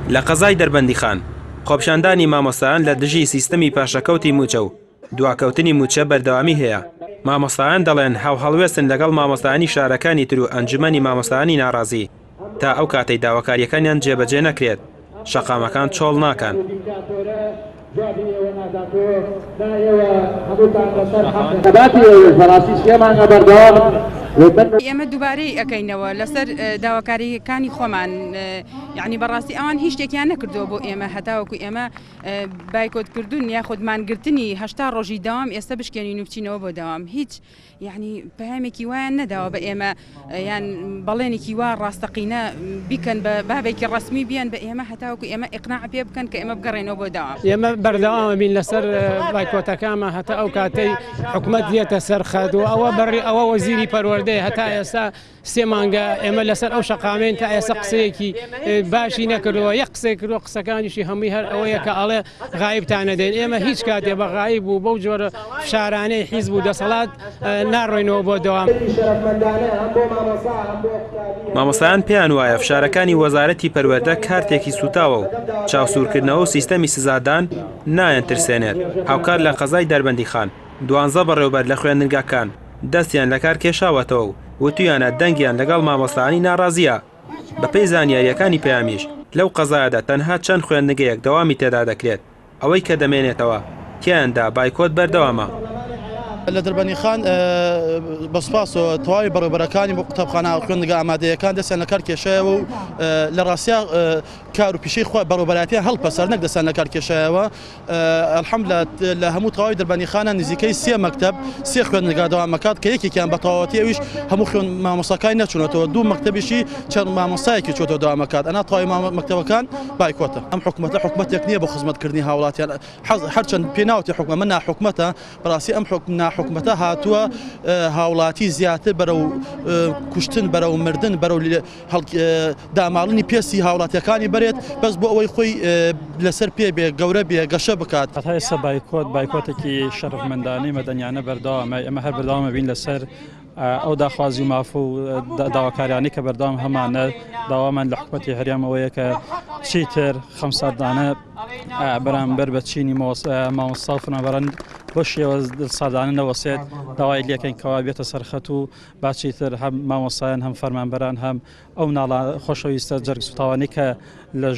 لە قەزای دەربەندیخان، خۆپیشاندانی مامۆستایان لە دژی سیستەمی پاشەکەوتی مووچە و دواکەوتنی مووچە بەردەوامی هەیە، مامۆستایان دەڵێن هاوهەڵوێستن لەگەڵ مامۆستایانی شارەکانی تر و ئەنجومەنی مامۆستایانی ناڕازی تا ئەو کاتەی داواکارییەکانیان جێبەجێ نەکرێت شەقامەکان چۆڵ ناکەن. ئێمە دووبارەی ئەکەینەوە لەسەر داواکارییەکانی خۆمان یانی بەڕاستی ئەوان هیچ شتێکیان نەکردووە بۆ ئێمە هەتاوەکو ئێمە بایکۆتکردن یاخود مانگرتنی 80 ڕۆژی دەوام ئێستا بشکێنین و بچینەوە بۆ دەوام هیچ یەعنی پەیامێکی وایان نەداوە بە ئێمە یان بەڵێنێکی وا ڕاستەقینە بیکەن بە بابێکی ڕەسمی بیان بە ئێمە هەتاوەکو ئێمە ئیقناع پێ بکەن کە ئێمە بگەڕێنەوە بۆ دەوام. ئێمە بەردەوام بین لەسەر بایکۆتەکانمان هەتا ئەو کاتەی حکومەت دێتە سەر خەت و ئەوە بەڕی ئەوە وەزیری پەروەردەیە هەتا ئێستا سێ مانگە ئێمە لەسەر ئەو شەقامەین تا ئێستا قسەیەکی باشی نەکردووە یەک قسەی کردووە قسەکانیشی هەمووی هەر ئەوەیە کە ئەڵێ غایبتان نەدەین ئێمە هیچ کاتێ بە غایب و بەو جۆرە فشارانەی حیزب و دەسەڵات ناڕۆینەوە بۆ دەوام. مامۆستایان پێیان وایە فشارەکانی وەزارەتی پەروەردە کارتێکی سووتاوە و چاوسوورکردنەوە و سیستەمی سزادان نایانترسێنێت، هاوکات لە قەزای دەربەندیخان دوانزە بەڕێوبەر لە خوێندنگاکان دەستیان لەکار کێشاوەتەوە و وتویانە دەنگیان لەگەڵ مامۆستایانی ناڕازییە. بەپێی زانیارییەکانی پەیامیش، لەو قەزایەدا تەنها چەند خوێندنگەیەک دەوامی تێدا دەکرێت، ئەوەی کە دەمێنێتەوە تیایاندا بایکۆت بەردەوامە. لە دەربەندیخان بە سوپاسەوە تەواوی بەڕێوەبەرەکانی بۆ قوتابخانە و خوێندنگە ئامادەیەکان دەستیان لەکار کێشایەوە و لە ڕاستیا کار و پیشەی خۆ بەڕێوەبەرایەتیان هەڵپەسارد نەک دەستیان لەکار کێشایەوە. الحمدللە لە هەموو تەواوی دەربەندیخانە نزیکەی سێ مەکتەب سێ خوێندنگا دەوام ئەکات کە یەکێکیان بە تەواوەتی ئەویش هەموو خوێن مامۆستاکانی نەچوونەتەوە دوو مەکتەبیشی چەند مامۆستایەکی چۆتەوە دەوام ئەکات ئەنا تەواوی مەکتەبەکان بایکۆتە ئەم حکومەتە حکومەتێک نییە بۆ خزمەتکردنی هاوڵاتیان هەرچەند پێ ناوتی حکومە من ناحکومەتە بەڕاستی ئەم حکم ناحکومەتە هاتووە هاوڵاتی زیاتر بەرەو کوشتن بەرەو مردن بەرەو داماڵینی پێستی هاوڵاتیەکانی بەرێت بەس بۆ ئەوەی خۆی لەسەر پێ بێ گەورە بێ گەشە بکات. هەتا ئێستا بایکۆت بایکۆتێکی شەرەفمەندانەی مەدەنیانە بەردەوامە، ئێمە هەر بەردەوام ئەبین لەسەر ئەو داخوازی و ماف و داواکاریانەی کە بەردەوام هەمانە، داوامان لە حکومەتی هەرێم ئەوەیە کە چیتر خەمساردانە بەرامبەر بە چینی مامۆستا و فەرمانبەران بەو شێوە دڵساردانە نەوەسێت، داوای لێکەین کەوا بێتە سەرخەت و با چیتر هەم مامۆستایان هەم فەرمانبەران هەم ئەو مناڵە خۆشەویستە جەرگ سوتاوانەی کە لە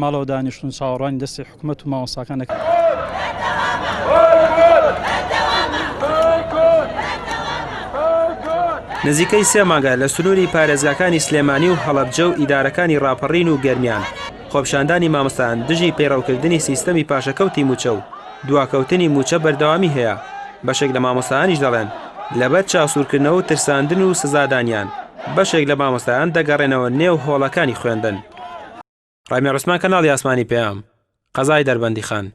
ماڵەوە دانیشتون چاوەڕوانی دەستی حکومەت و مامۆستاکان دەکەن. نزیکەی سێ مانگە لە سنووری پارێزگاکانی سلێمانی و هەڵەبجە و ئیدارەکانی ڕاپەڕین و گەرمیان خۆپیشاندانی مامۆستایان دژی پەیڕەوکردنی سیستەمی پاشەکەوتی مووچە و دواکەوتنی مووچە بەردەوامی هەیە، بەشێک لە مامۆستایانیش دەڵێن، لەبەر چاوسوورکردنەوە و ترساندن و سزادانیان، بەشێک لە مامۆستایان دەگەڕێنەوە نێو هۆڵەکانی خوێندن. ڕامیار عوسمان کەناڵی ئاسمانی پەیام، قەزای دەربەندیخان.